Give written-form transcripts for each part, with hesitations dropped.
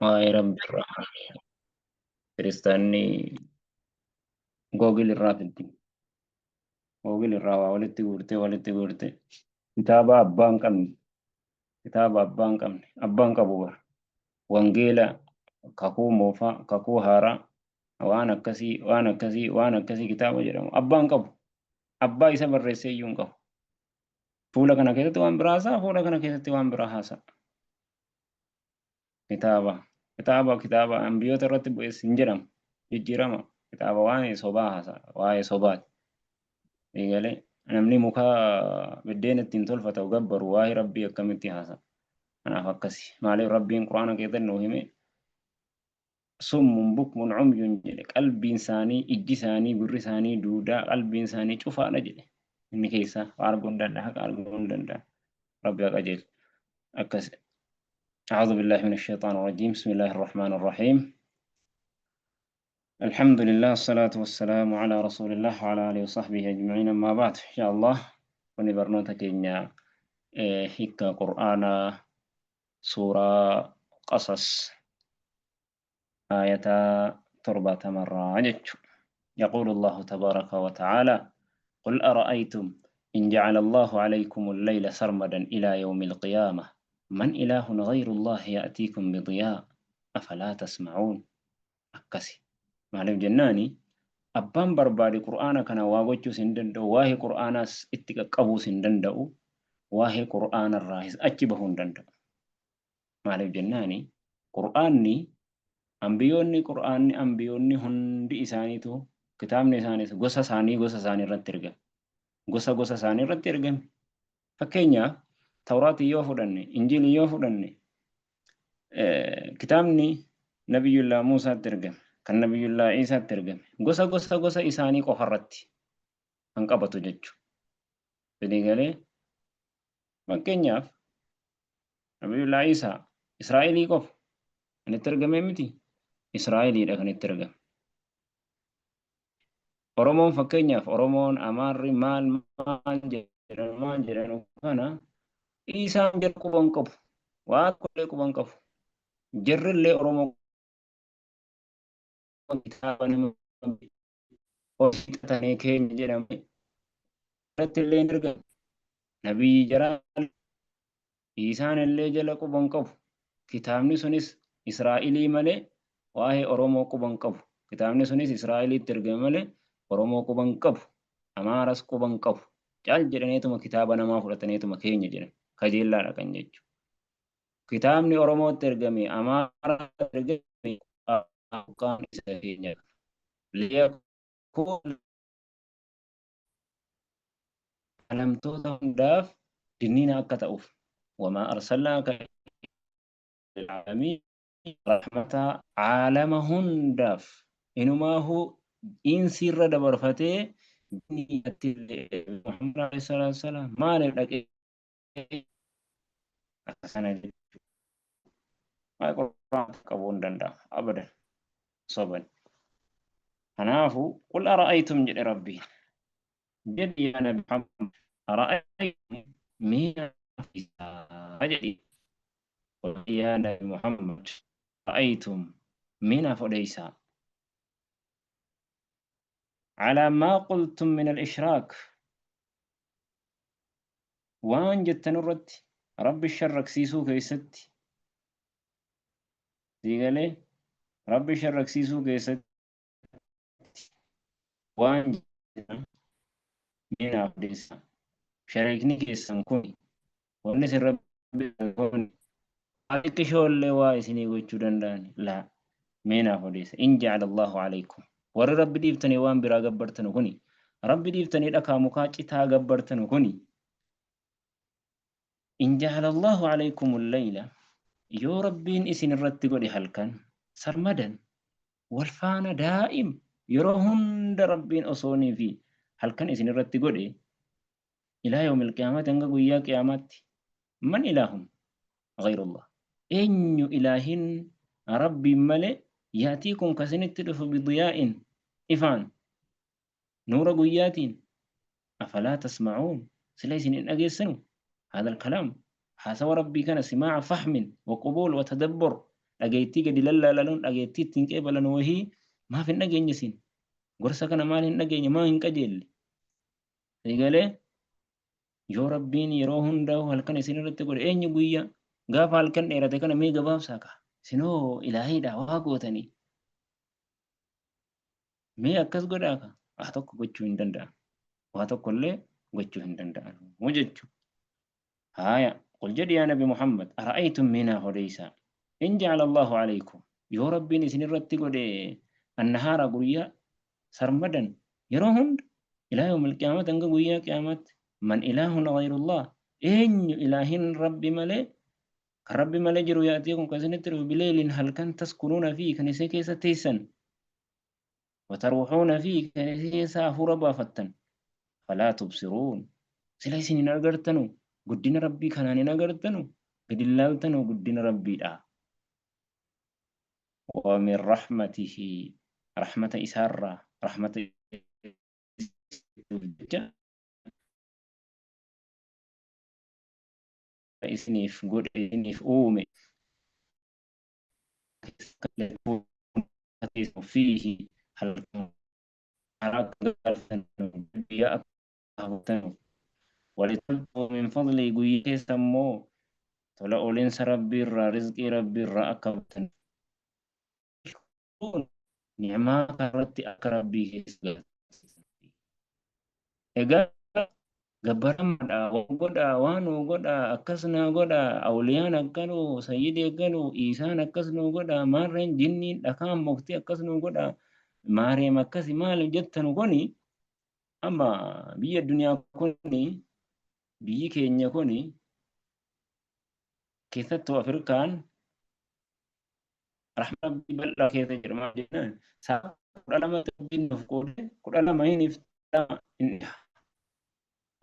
Waa'ee Rabbi irraa kiristaanni Google irraa fiddi. Google irraa waa walitti guurtee walitti guurtee kitaaba abbaa hin qabne, kitaaba abbaa hin qabne, abbaa hin qabu bara. Wangeela kakuu moofaa, kakuu haaraa, waan akkasii, waan akkasii, waan akkasii kitaaba jedhamu abbaa hin qabu. Abbaa isa barreessee iyyuu hin qabu. Fuula kana keessatti waan biraa haasa'a, fuula kana keessatti waan biraa haasa'a. Kitaaba, kitaaba, kitaaba ambiyoota irratti bu'es hin jedhamu. Jijjiirama. Kitaaba waan sobaa haasa'a, waa'ee sobaati. Eegalee namni muka biddeen ittiin tolfatu gabbaru waa'ee Rabbii akkamitti haasa'a? Kanaaf akkasi. Maaliif Rabbiin Quraana keessatti nuu hime? Summun bukmun umyun jedhe, qalbiin isaanii, ijji isaanii, gurri isaanii duudaa, qalbiin isaanii cufaadha jedhe. Inni keessaa waa arguu hin danda'a, haqa arguu hin danda'a. Rabbi haa qajeelchu. Akkas. أعوذ بالله من الشيطان الرجيم. بسم الله الرحمن الرحيم. الحمد لله، الصلاة والسلام على رسول الله وعلى آله وصحبه أجمعين. أما بعد، إن شاء الله kuni barnoota keenya hiika Qur'aanaa suuraa Qasas aayata 70rraa jechu. يقول الله تبارك وتعالى: قل أرأيتم إن جعل الله عليكم الليل سرمدا إلى يوم القيامة من إله غير الله يأتيكم بضياء أفلا تسمعون. Akkasi. Maaliif jennaani, abbaan barbaade Qur'aana kana waa gochuus hin danda'u, waa'ee Qur'aanaas itti qaqqabuus hin danda'u, waa'ee Qur'aanarraahis achi bahuu hin danda'u. Maaliif jennaani, Qur'aanni ambiyoonni, Qur'aanni ambiyoonni hundi isaaniitu, kitaabni isaanis gosa isaanii gosa isaanii irratti ergame. Gosa gosa isaanii irratti ergame. Fakkeenyaaf, Tawraatii yoo fudhanne, Injiilii yoo fudhanne, kitaabni Nabiyyullaa Muusaatti ergame, kan Nabiyyullaa Iisaatti ergame, gosa gosa gosa isaanii qofarratti kan qabatu jechuudha. Fedhii galee, fakkeenyaaf Nabiyyullaa Iisaa Israa'elii qofa kan itti ergame miti. Israa'eliidha kan itti ergame. Oromoon fakkeenyaaf, Oromoon, Amaarri, maal maal jedhan maal jedhan kana, Iisaan jara quba hin qabu. Waa tokkollee quba hin qabu. Jarrillee Oromoo kitaaba nama hojjetatanii keenya jedhame irratti illee hin ergamu. Nabiyyi jaraa Iisaan illee jala quba hin qabu. Kitaabni sunis Israa'ilii malee waa'ee Oromoo quba hin qabu. Kitaabni sunis Israa'iliitti ergame malee Oromoo quba hin qabu. Amaaras quba hin qabu. Cal jedhaniituma kitaaba namaa fudhataniituma keenya jedhan. Kajeellaadha kan jechuudha. Kitaabni Oromootti ergame, Amaaraatti ergame, Qur'aan isa keenya. Liyakuun alamtoota hundaaf dinniina akka ta'uuf, wamaa arsalnaaka lil'aalamiin rahmata, aalama hundaaf, inumaahuu insiirra dabarfatee jinniitti illee. Muhammad alayhi salaatu wassalaam maaliif dhaqee akka sana jechuudha? Qur'aan qabuu hin danda'amu abadan, soban. Kanaafu, qul ara'aytum jedhe Rabbiin, jedhi yaa Nabi Muhammad, ara'aytum, mee naaf jedhi, qul yaa Nabi Muhammad, ara'aytum, mee naaf odeessaa, calaa maa qultum min al-ishraak, waan jettan irratti, Rabbi sharraksiisuu keessatti, sii galee, Rabbi sharraksiisuu keessatti waan jettan mee naaf odeessaa. Shariikni keessan kun, wanni isin Rabbi kun waa xiqqishoollee waa isinii gochuu danda'an laa? Mee naaf odeessa. In ja'ala Allahu alaykum, warri Rabbi dhiiftanii waan biraa gabbartanu kuni, Rabbi dhiiftanii dhakaa, mukaa, citaa gabbartanu kuni, in ja'ala Allahu alaykum al-layla, yoo Rabbiin isin irratti godhe halkan, sarmadan, wal faana, daa'im, yeroo hunda Rabbiin osoonii fi halkan isin irratti godhe, ilaa yawmil qiyaamati, hanga guyyaa qiyaamaatti, man ilaahun ghayrullah, eenyu ilaahin Rabbiin malee, yaatiikum, kasinitti dhufu, bidiyaa'in, ifaan, nuura guyyaatiin, afalaa tasma'uun, sila isin hin dhageessanu, haadha kalaam, haasawa Rabbii kana, simaa'a fahmin wa qubuul wa tadabbur. Dhageettii gadi lallaalanuun dhageettii ittiin qeebalan wahii maaf hin dhageenye isin? Gorsa kana maal hin dhageenye? Maa hin qajeelle? Eegalee yoo Rabbiin yeroo hundaa'u halkan isin irratti godhe eenyu guyyaa gaafa halkan dheerate kana mee gabaabsaa kaa? Isinoo ilaahiidha waa gootanii. Mee akkas godhaa kaa? Waa tokko gochuu hin danda'an. Waa tokko illee gochuu hin danda'an jechuudha. Haaya, qul jedhi yaa Nabi Muhammad, ara'aytum mee naaf odeeysaa, in ja'ala Allaahu alaykum, yoo Rabbiin isin irratti godhe annahaara guyyaa, sarmadan, yeroo hunda, ilaa yawmil qiyaamati hanga guyyaa qiyaamaatti, man ilaahun ghayrullaah, eenyu ilaahin Rabbi malee, kan Rabbi malee jiru ya'tiikum kan isinitti dhufu bileylin halkan taskunuuna fiihi kan isin keessa teessan, wataruuhuuna fiihi kan isin keessa hafuura baafattan, afalaa tubsiruun sila isin hin agartanu guddina Rabbii kanaan hin agartanu gad hin laaltanu guddina Rabbiidha. Wa min rahmatihi rahmata isaarraa rahmata jecha isiniif godhe isiniif uume fiihi halkan karaa akka galtan guyyaa akka hawwatanu walitabtaguu min fadlii guyyaa keessa immoo tola oolinsa Rabbii irraa rizqii Rabbii irraa akka batan ni'maa kanarratti akka Rabbii keessa galtan. Egaa gabbaramaadha, waan godhaa, waa nuu godhaa, akkas naa godhaa, awliyaan akkanuu, sayyidi akkanuu, Iisaan akkas nuu godhaa, maarreen jinniin dhakaan mukti akkas nuu godhaa, maareem akkasi maal jettanu kuni amma biyya addunyaa kuni biyyi keenya kuni keessattuu Afrikaan rahma Rabbii bal'aa keessa jira maal jennaan sa'a 12 Rabbiin nuuf qoode 12 hin ifta hin dhiha.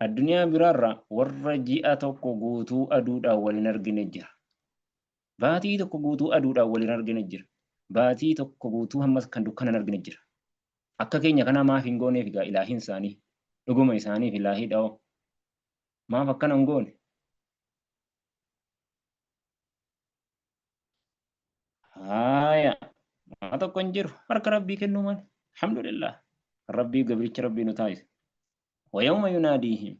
Addunyaa biraarra warra ji'a tokko guutuu aduudhaan wal hin argine jira. Baatii tokko guutuu aduudhaan wal hin argine jira. Baatii tokko guutuu hammas kan dukkana hin argine jira. Akka keenya kanaa maaf hin gooneef egaa ilaahiin isaanii dhuguma isaaniif ilaahii dha'oo maaf akkana hin goone? Haaya waa tokko hin jiru harka Rabbii kennuu malee. Alhamdulillah Rabbii gabricha Rabbii nu taasise. Wayawma yunaadiihim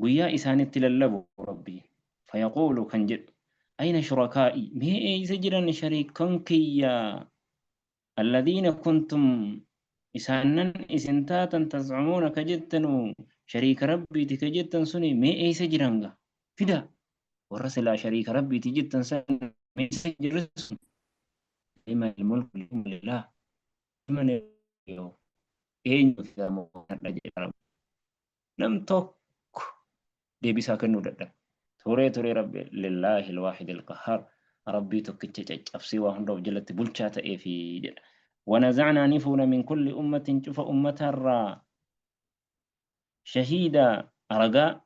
guyyaa isaanitti lallabu Rabbiin fayaquulu kan jedhu ayna shurakaa'i mee eeysa jiran shariikon kiyya alladhiina kuntum isaannan isin taatan tazcumuuna ka jettanu shariika Rabbiiti ka jettan suni mee eeysa jiran ga fida warra silaa shariika Rabbiiti jettan san mee eeysa jirri sun liman mulku lillah liman eenyu filamoo hadha jedhama nam tokko deebisaa kennuu dadhabe. Turee turee Rabbi lillaahi alwaahid alqahhaar Rabbii tokkicha caccabsee waa hunda of jalatti bulchaa ta'eefi jedha. Wanazacnaa ni fuuna min kulli ummatin cufa ummataarraa shahiida ragaa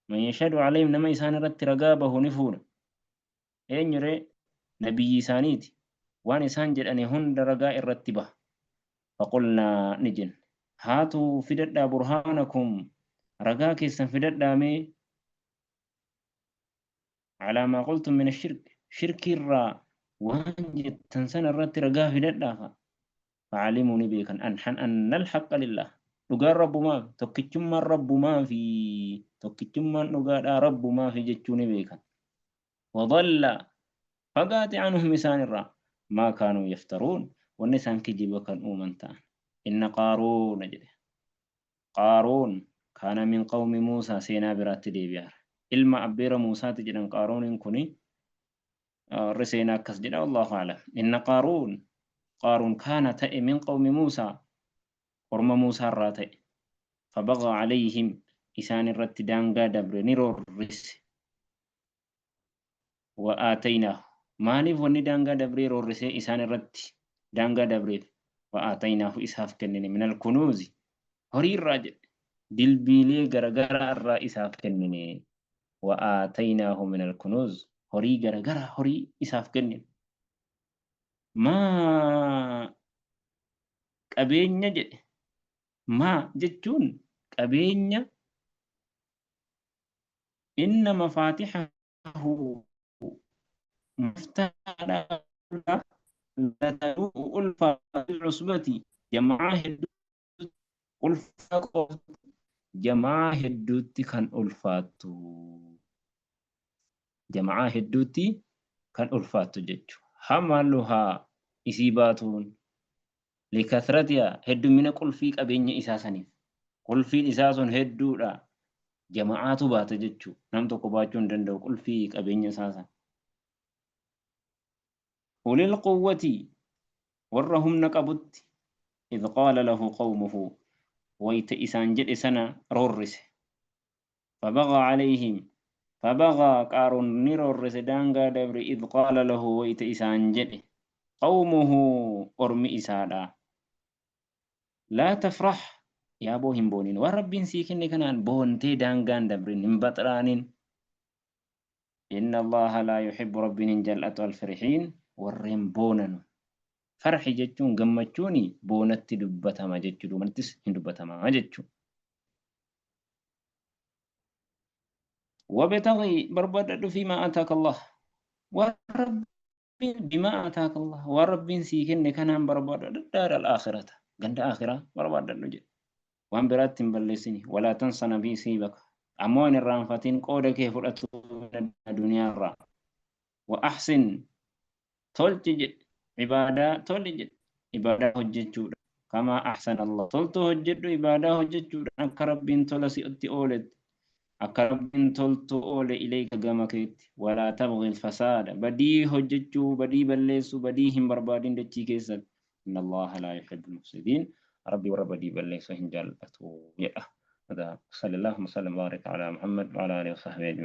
man yashhadu alayhim nama isaan irratti ragaa bahu ni fuuna. Eenyu ree? Nabiyyi isaaniiti. Waan isaan jedhane hunda ragaa irratti baha. Faqulnaa ni jenne. Haatuu fidadhaa burhaanakum ragaa keessan fidadhaa mee alaa maa qultum min ashirk shirkii irraa waan jettan sana irratti ragaa fidadhaa fa facalimuu ni beekan an anna alhaqqa lillah dhugaan rabbumaa fi tokkichummaan rabbumaa fi tokkichummaan dhugaadhaa rabbumaa fi jechuu ni beekan. Wadalla fagaate anhum isaan irraa maa kaanuu yaftaruun wanni isaan kijiba kan uuman ta'an. Inna qaaruuna jedhe. Qaaruun kaana min qawmi Muusaa seenaa biraatti deebi'aara. Ilma abbeera Muusaati jedhan qaaruuniin kuni warri seenaa akkas jedha wallahu a'lam. Inna qaaruun qaaruun kaana ta'e min qawmi Muusaa orma Muusaa irraa ta'e. Fabagaa alayhim isaan irratti daangaa dabre ni roorrise. Wa aataynaahu maaliif wanni daangaa dabree roorrisee isaan irratti daangaa dabreef wa aataynaahu isaaf kennine minal kunuuzi horii irraa jedhe dilbiilee garagaraa irraa isaaf kennine wa aataynaahu minal kunuuz horii garagaraa horii isaaf kennine maa qabeenya jedhe maa jechuun qabeenya Inna mafaatihahu Maftaadha latanu'u ulfaa bil'usbati jama'aa hedduutti ulfaa qofti jama'aa hedduutti kan ulfaattu jama'aa hedduutti kan ulfaattu jechu hamaluhaa isii baatuun likathratiha heddumina qulfii qabeenya isaa saniif qulfiin isaa sun hedduudha jama'aatu baata jechu nam tokko baachuu hin danda'u qulfii qabeenya isaa san ulil quwwati warra humna qabutti idh qaala lahu qawmuhu wayta isaan jedhe sana roorrise fabagaa alayhim fabagaa qaaruun ni roorrise daangaa dabre idh qaala lahu wayta isaan jedhe qawmuhu ormi isaadha laa tafrah yaa boo hin boonin waan rabbiin sii kenne kanaan boontee daangaan dabrin hin baxraanin Inna Allaaha laa yuhibbu Rabbiin hin jal'atu alfirihiin warreen boonanu. Farhi jechuun gammachuuni boonatti dubbatama jechuu duumanattis hin dubbatama jechuu. Wabtaghi barbaadadhu fiimaa ataaka Allah waan Rabbiin bimaa ataaka Allah waan Rabbiin sii kenne kanaan barbaadadhu daara al-aakhirata ganda aakhiraa barbaadadhu jedhe. Waan biraatti hin balleessini. Walaa tansa nasiibaka. Ammoo hin irraanfatin qooda kee fudhatu duniyaa irraa. Wa ahsin tolchi jedhe. Ibaadaa toli jedhe. Ibaadaa hojjechuudha. Kamaa ahsan Allah. Toltuu hojjedhu ibaadaa hojjechuudha. Akka Rabbiin tola si'otti ooletti. Akka Rabbiin toltuu oole ilayka gama keetti. Walaa tabghi fasaada. Badii hojjechuu, badii balleessuu, badii hin barbaadin dachii keessatti. Inna Allaha laa yuhibbul mufsidiin. Rabbi warra badii balleessu hin jaallatu jedha. Sallallahu wa sallam baaraka ala Muhammad wa ala alihi wa sahbihi ajma'in.